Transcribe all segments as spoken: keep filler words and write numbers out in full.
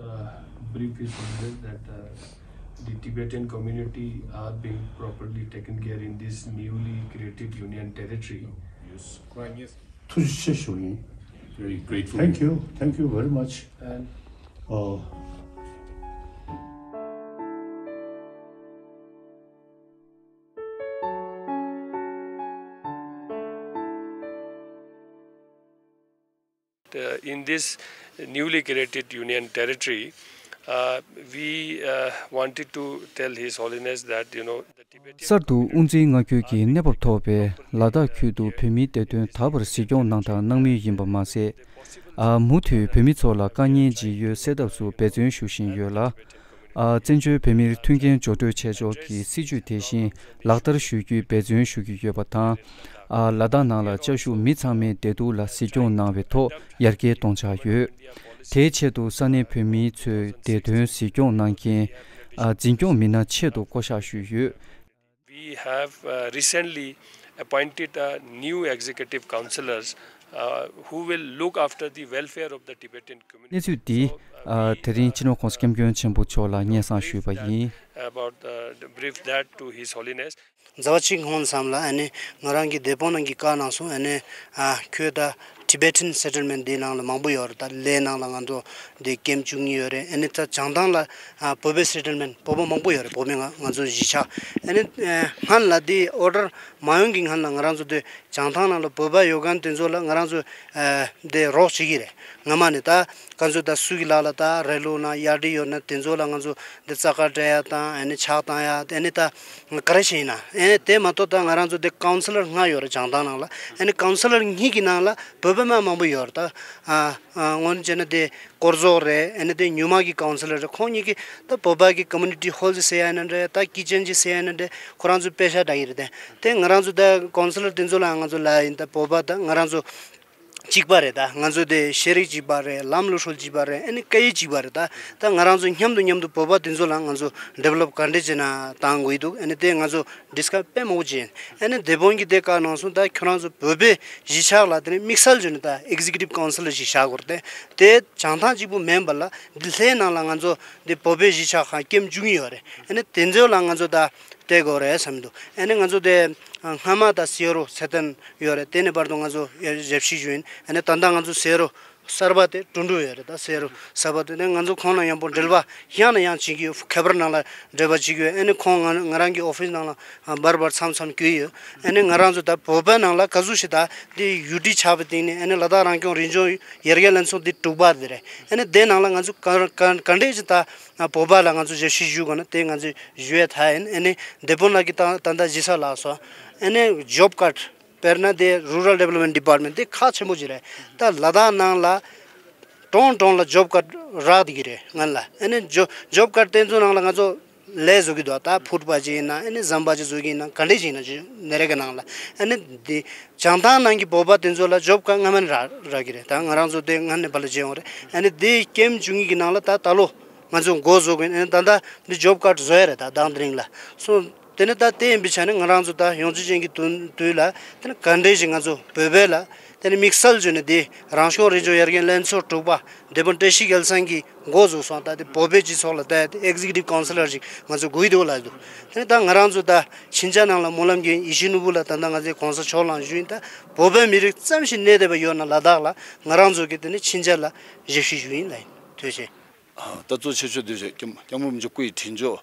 Uh, brief is always that uh, the Tibetan community are being properly taken care in this newly created union territory. ཐུགས་རྗེ་ཆེ་ཞུ་ཡིན། Very grateful. Thank you. Thank you very much. And uh, Uh, in this newly created union territory, uh, we uh, wanted to tell His Holiness that, you know, the Tibetan གསར་དུ་དབུ་འཛིན་མངའ་ཁུལ་གྱི་གནས་བབ་ཐོག་པའི་ལ་དྭགས་ཁུལ་དུ་བོད་མིའི་བདེ་དོན་དག་པར་གཟིགས་སྐྱོང་གནང་དང་གནང་མུས་ཡིན་པ་མ་ཟད། ཨ། མུ་མཐུད་བོད་མི་ཚོ་ལ་དཀའ་ངལ་ཇི་ཡོད་སེལ་ཐབས་སུ་འབད་བརྩོན་ཞུ་བཞིན་ཡོད་ལ། ཨ། བཙན་བྱོལ་བོད་མིར་མཐུན་རྐྱེན་སྦྱོར་སྤྲོད་བྱེད་ཕྱོགས་ཀྱི་སྲིད་ཇུས་དེ་བཞིན་ལག་བསྟར་ཞུ་རྒྱུའི་འབད་བརྩོན་ཞུ་གི་ཡོད་པ་དང་། ཨ། ལ་དྭགས་ནང་ལ་བཅའ་བཞུགས་མི་ཚང་མའི་བདེ་སྡུག་ལ་གཟིགས་སྐྱོང་གནང་བའི་ཐོག་ཡར་རྒྱས་གཏོང་འཆར་ཡོད། དེའི་ཆེད་དུ་ས་གནས་བོད་མི་ཚོའི་བདེ་དོན་གཟིགས་སྐྱོང་གནང་མཁན། ཨ། འཛིན་སྐྱོང་མི་སྣ་ཆེད་དུ་བསྐོ་གཞག་ཞུས་ཡོད། We have uh, recently appointed a new executive councillors uh, who will look after the welfare of the Tibetan community. གནས་ཚུལ་འདི། ཨ། དེ་རིང་སྤྱི་ནོར་༸གོང་ས་༸སྐྱབས་མགོན་ཆེན་པོ་མཆོག་ལ་སྙན་སེང་ཞུས་པ་ཡིན། About uh, brief that to His Holiness. མཛའ་བ་གཅིག་ཧོན་བསམ་ལ་ཨ་ནི་ང་རང་གི་དེ་པོ་ནང་གི་བཀའ་གནང་སོང་། ཨ་ནི་ཨ་ཁྱོད་ད་Tibetan settlement འདི་ནང་ལ་མང་པོ་ཡོད་རེད། ད་ལའི་ནང་ལ་ང་ཚོ་འདི་ཀེམ་བཅུ་གཉིས་ཡོད་རེད། ཨ་ནི་ད་བྱང་ཐང་ལ་ཨ་བོད་པའི་settlement བོད་པ་མང་པོ་ཡོད་རེད། བོད་མི་ང་ང་ཚོ་གཞིས་ཆགས། ཨ་ནི་ཨ་སྔན་ལ་འདི་order མ་ཡོང་གི་སྔན་ལ་ང་རང་ཚོ་འདི་བྱང་ཐང་ནང་ལ་བོད་པ་ཡོད་མཁན་དེ་ཚོ་ལ་ང་རང་ཚོ་ཨ་འདི་རོགས་བྱེད་ཀྱི་རེད། སྔ་མ་ནས་ད་ང་ཚོ་ད་སུ་གི་ལག་ལ་ད་རེ་ལུག་ན་གཡག་འབྲི་ཡོད་ན་དེ་ཚོ་ལ་ང་ཚོ་འདི་རྩ་དཀར་སྤྲད་ཡ་དང་། ཨ་ནི་ཕྱག་བཏང་ཡ། ཨ་ནི་ད་ག་རེ་བྱས་ཡིན་ན། ཨ་ནི་དེ་མ་གཏོགས་ད་ང་རང་ཚོ་འདི་councillor ལྔ་ཡོད་རེད། བྱང་ཐང་ནང་ལ། ཨ་ནི་councillor གཉིས་ཀྱི་ནང་ལ་བོད་པ་མ་མང་པོ་ཡོད་རེད། ད་ཨ་ཨ་དངོས་གནས་བྱས་ན་དེ་སྐོར་ཟོག་རེད། ཨ་ནི་དེ་ཉུལ་མ་གི་councillor རེད། ཁོང་གཉིས་ཀྱིས་ད་བོད་པ་གི་community hall ཟེར་ཡ་ཡིན་ན་འདྲ། ད་kitchen ཅིག་ཟེར་ཡ་ཡིན་ན་འདྲ། ཁོ་རང་ཚོའི་པེ་ཤ་འདྲ་གི་རེད། དེ་དེ་ང་རང་ཚོ་ད་councillor དེ་ཚོ་ལ་ང་ཚོ་ལབ་ཡིན། ད་བོད་པ་ད་ང་རང་ཚོ་གཅིག་པ་རེད། ད་ང་ཚོ་དེ་ཤེས་རིག་གཅིག་པ་རེད། ལམ་ལུགས་སྲོལ་གཅིག་པ་རེད། ཨ་ནི་སྐད་ཡིག་གཅིག་པ་རེད། ད་ད་ང་རང་ཚོ་མཉམ་དུ་མཉམ་དུ་བོད་པ་དེ་ཚོ་ལ་ང་ཚོ་develop ག་འདྲས་བྱས་ན་བཏང་དགོས་འདུག་ཨ་ནི་དེ་ང་ཚོ་discuss དཔེ་མང་པོ་བྱས་ཡིན། ཨ་ནི་དེ་དཔོན་གྱིས་དེ་བཀའ་གནང་སོང་། ད་ཁྱོད་རང་ཚོ་བོད་པའི་གཞིས་ཆགས་ལ་དེ་ནས་དམིགས་བསལ་བྱས་ནས་ད་executive councillor ཞིག་བཞག་དགོས་རེད། དེ་དེ་བྱང་ཐང་གཅིག་པུ་མིན་པ་ལ་འདི་ལྷའི་ནང་ལ་ང་ཚོ་འདི་བོད་པའི་གཞིས་ཆགས་ཁག་ཀེམ་བཅུ་གཉིས་ཡོད་རེད། ཨ་ནི་དེ་ཚོ་ལ་ང་ཚོ་ད་སྤྲད་དགོས་རེད་བསམ་འདུག་ཨ་ནི་ང་ཚོ་དེ་སྔ་མ་ད་སེ་རུ་ཚེ་བརྟན་ཡོད་རེད། དེ་ནས་བར་དུ་ང་ཚོ་ཞབས་ཕྱི་ཞུ་ཡིན། ཨ་ནི་ད་ལྟ་ང་ཚོ་སེ་རུ་གསར་པ་དེ་གྲུ་འགྲོ་ཡོད་རེད། ད་སེ་རུ་གསར་པ་དེ་ནས་ང་ཚོ་ཁོང་ལ་ཡང་པོ་འབྲེལ་བ་ཡང་ནས་ཡང་བྱེད་ཀྱི་ཡོད། ཁེ་པར་ནང་ལ་འབྲེལ་བ་བྱེད་ཀྱི་ཡོད། ཨ་ནི་ཁོང་ང་ང་རང་གི་ཨོ་ཕིས་ནང་ལ་འབར་འབར་མཚམས་མཚམས་བསྐྱོད་ཡོད། ཨ་ནི་ང་རང་ཚོ་ད་བོད་པའི་ནང་ལ་ག་ཟུག་ཞིག་ད་འདི་ཡུ་ཊི་ཆགས་པའི་སྟེང་ནས། ཨ་ནི་ལ་དྭགས་རང་སྐྱོང་རི་ལྗོངས་ཡར་རྒྱས་ལྷན་ཚོགས་འདི་དྲུག་པ་དེ་རེད། ཨ་ནི་དེ་ནང་ལ་ང་ཚོ་ག་ག་ག་འདྲས་ཞིག་ད་བོད་པ་ལ་ང་ཚོ་ཞབས་ཕྱི་ཞུ་དགོས་ན་དེ་ང་ཚོ་ཞུ་ཡས་ད་ཡིན། ཨ་ནི་དེ་དཔོན་ལགས་ཀྱིས་ད་ད་ལྟ་ཞུས་ཚར་ལགས་སོ། ཨ་ནི་job card དཔེར་ན་དེ་Rural Development Department དེ་ཁག་ཆེན་པོ་ཅིག་རེད། ད་ལ་དྭགས་ནང་ལ་གྲོང་གྲོང་ལ་job card རག་བསྡད་ཀྱི་རེད་སྔོན་ལ། ཨ་ནི་job job card དེ་ཚོ་ནང་ལ་ང་ཚོ་ལས་བཟོ་གི་འདུག་ད་ཕུར་པ་ཅིག་ཡིན་ན། ཨ་ནི་ཟམ་པ་ཅིག་བཟོ་གི་ཡིན་ན། ག་འདྲས་ཅིག་ཡིན་ན་ཅིག་ནེ་རེ་གི་ནང་ལ། ཨ་ནི་དེ་བྱང་ཐང་ནང་གི་བོད་པ་དེ་ཚོ་ལ་job card སྔ་མ་ནས་རག་རག་གི་རེད། ད་ང་རང་ཚོ་དེ་སྔ་ནས་ཕར་ལ་བྱས་ཡོང་རེད། ཨ་ནི་དེ་ཀེམ་བཅུ་གཉིས་ཀྱི་ནང་ལ་ད་ད་ལོ་ང་ཚོ་འགོ་བཟོ་དགོས། ཨ་ནི་ད་ལྟ་འདི་job card བཟོ་ཡ་རེད། ད་དང་དེ་རིང་ལ་སོང་། དེ་ནས་ད་དེ་ཡིན་པའི་ཆ་ནས་ང་རང་ཚོ་ད་ཡོངས་ཁྱབ་ཅན་གྱི་དུས་དུས་ལ་དེ་ནས་ག་འདྲས་ཞིག་ང་ཚོ་བོད་པའི་ལ་དེ་ནས་དམིགས་བསལ་བྱས་ནས་དེ་རང་སྐྱོང་རི་ལྗོངས་ཡར་རྒྱས་ལྷན་ཚོགས་དྲུག་པ་དེ་དཔོན་བཀྲ་ཤིས་རྒྱལ་མཚན་གྱིས་འགོ་བཟུང་སོང་། ད་དེ་བོད་པའི་སྤྱི་ཚོགས་ལ་ད་དེ་executive councillor ཞིག་ང་ཚོ་དགོས་ཀྱི་འདུག་ལབ་འདུག་དེ་ནས་ད་ང་རང་ཚོ་ད་ཕྱིན་ཆད་ནང་ལ་སྨོན་ལམ་རྒྱུན་ཡིད་བཞིན་ནོར་བུ་ལ་ད་ལྟ་ང་ཚོའི་གོང་ས་མཆོག་ལ་ཞུ་ཡིན། ད་བོད་པའི་མི་རིགས་ཙམ་ཞིག་གནས་བསྡད་པ་ཡོད་ན་ལ་དྭགས་ལ་ང་རང་ཚོ་གི་དེ་ནས་ཕྱིན་ཆད་ལ་ཞབས་ཕྱི་ཞུ་ཡིན་ལབ་ཡིན། ཐུགས་རྗེ་ཆེ། ད་གཙོ་ཆེ་ཤོས་དེ་སྐྱབས་མགོན་རིན་པོ་ཆེ་སྐུ་ཡི་དྲིན་ཆོག་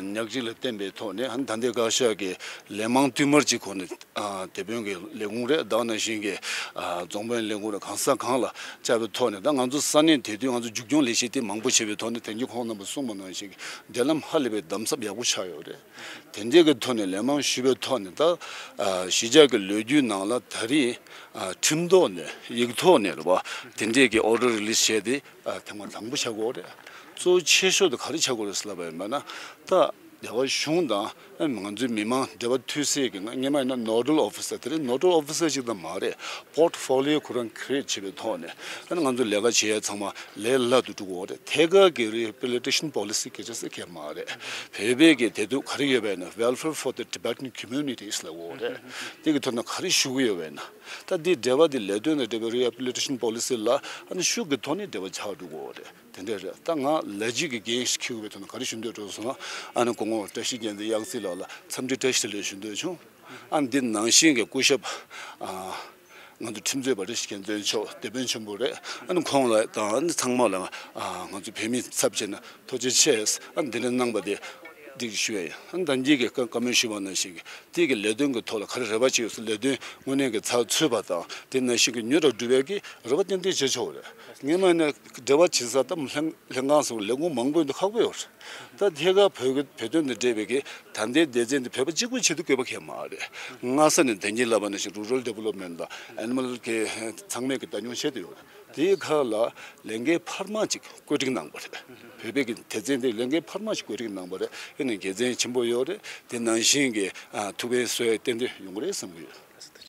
ཉག་གཅིག་ལ་བརྟེན་པའི་ཐོག་ནས་ད་ལྟའི་བཀའ་ཤག་གི་ལས་མང་བསྟུད་མར་གྱི་སྒོ་ནས་དེ་དཔོན་གྱི་ལས་ཁུངས་རེད། ད་ག་ནང་བཞིན་གྱི་རྫོང་དཔོན་ལས་ཁུངས་རེད། གང་ས་གང་ལ་བཅར་བའི་ཐོག་ནས། ད་ང་ཚོ་ས་གནས་དེ་དུས་ང་ཚོ་མཇུག་སྐྱོང་ལས་གཞི་དེ་མང་པོ་བྱས་པའི་ཐོག་ནས་དེང་གི་ཁོང་རྣམ་པས་གསུངས་པ་ནང་བཞིན་གྱི་འབྲེལ་ལམ་ཧ་ལས་པའི་དམ་ཟབ་ཡག་པོ་ཆགས་ཡོད་རེད། དེ་འདྲའི་གི་ཐོག་ནས་ལས་མང་ཞུས་པའི་ཐོག་ནས། ད་གཞིས་ཆགས་ཀྱི་ལོ་རྒྱུས་ནང་ལ་ད་རེས་ཁྲིམས་ཐོག་ནས་ཡིག་ཐོག་ནས་རེད་པ། དེ་འདྲའི་གི་order release བྱས་ཏེ། ཨ། ཐེངས་མ་དང་པོ་ཆགས་ཀྱི་ཡོད་རེད། གཙོ་ཆེ་ཤོས་དེ་ག་རེ་ཆགས་ཀྱི་ཡོད་རེད་ཟེར་ལབ་པ་ཡིན་པ་ན། ད་རྒྱ་གར་གཞུང་དང་ང་ཚོའི་མི་མང་འབྲེལ་བ་མཐུད་སའི་གི་སྔ་སྔོན་མ་ཡིན་ན་nodal officer། དེ་རིང་nodal officer ཞིག་ཙམ་མ་རེད། portfolio ཁོ་རང་create བྱས་པའི་ཐོག་ནས། ད་ནི་ང་ཚོ་ལས་ཀ་བྱེད་ཡ་ཚང་མ་ལས་སླ་དུ་འགྲོ་གི་ཡོད་རེད། ཐད་ཀར་གྱི་rehabilitation policy སྐད་ཆ་ཟེར་མཁན་མ་རེད། བོད་པའི་གི་བདེ་སྡུག་ག་རེ་ཡོད་པ་ཡིན་ན། Welfare for the Tibetan communities ལབ་ཀྱི་ཡོད་རེད། དེ་གི་ཐོག་ནས་ག་རེ་ཞུ་གི་ཡོད་པ་ཡིན་ན། ད་འདི་འབྲེལ་བ་འདི་ལས་དོན་དང་འབྲེལ་བའི་Rehabilitation Policy ལ་ཨ་ནི་ཤུགས་ཀྱི་ཐོག་ནས་འབྲེལ་བ་ཆགས་འགྲོ་གི་ཡོད་རེད། དེ་འདྲ་རེད། ད་ང་ལས་བྱེད་ཀྱི་འགན་ཞིག་འཁྱེར་དགོས་པའི་ཐོག་ནས་ག་རེ་ཞུ་འདོད་འགྲོ་སོང་ན། ཨ་ནི་སྐུ་ངོ་བཀྲ་ཤིས་རྒྱལ་མཚན་གཡང་རྩེ་ལགས་ལ་འཚམས་འདྲི་བཀྲ་ཤིས་བདེ་ལེགས་ཞུ་འདོད་བྱུང་། ཨ་ནི་འདི་ནང་བཞིན་གྱི་སྐུ་ཞབས་ཨ་ང་ཚོ་ཁྲིམས་རྩོད་པ་བཀྲ་ཤིས་རྒྱལ་མཚན་མཆོག་དེད་དཔོན་ཆེན་པོ་རེད། ཨ་ནི་ཁོང་ལ་དང་ཨ་ནི་ཚང་མ་ལ་ཨ་ང་ཚོ་བོད་མི་ཚབ་བྱས་ནས་ཐུགས་རྗེ་ཆེ། ཨ་ནི་འདི་འདྲ་གནང་བ་དེ་འགྲིག་ཞུ་ཡ་ཡིན། ཨ་ནི་ད་འདི་གི་བཀའ་བཀའ་མོལ་ཞུས་པ་ནང་བཞིན་གྱི་དེ་གི་ལས་དོན་གྱི་ཐོག་ལ་ག་རེ་རེ་བ་བྱེད་ཡོད་ཟེར། ལས་དོན་དངོས་གནས་ཀྱི་ཚགས་ཚུད་པ་དང་དེ་ནང་བཞིན་གྱི་མྱུར་དུ་འགྲུབ་ཡས་ཀྱི་རེ་བ་ཏན་ཏན་བྱེད་ཆོག་རེད། སྔོན་མ་ནས་འབྲེལ་བ་བྱེད་ས་ད་ལྷན་ལྷན་ཁང་སོགས་ལས་ཁུངས་མང་པོ་འདི་ཁག་པོ་ཡོད་རེད། ད་ཐད་ཀར་བོད་ཀྱི་བོད་དོན་དང་འབྲེལ་བའི་གི་ད་ལྟའི་སྡེ་ཚན་འདི་བོད་པ་གཅིག་པུའི་ཆེད་དུ་བཀོད་པ་གང་ཡང་མ་རེད། སྔ་ས་ནས་ད་གིན་ལབ་པ་ནང་བཞིན་Rural Development དང་Animal གི་ཚང་མས་ཀྱི་ལྟ་སྐྱོང་བྱས་ཏེ་ཡོད་རེད། དེའི་ཁག་ལ་ལས་འགན་འཕར་མ་ཅིག་བཀོད་སྒྲིག་གནང་བ་རེད། བོད་པའི་གི་སྡེ་ཚན་འདི་ལས་འགན་འཕར་མ་ཞིག་བཀོད་སྒྲིག་གནང་བ་རེད། ཨེ་ནི་དགེ་མཚན་ཆེན་པོ་ཡོད་རེད། དེ་ནང་བཞིན་གྱི་ཨ་ཐུགས་ཕན་གསོས་ཏན་ཏན་ཡོང་གི་རེད་བསམ་གྱི་ཡོད།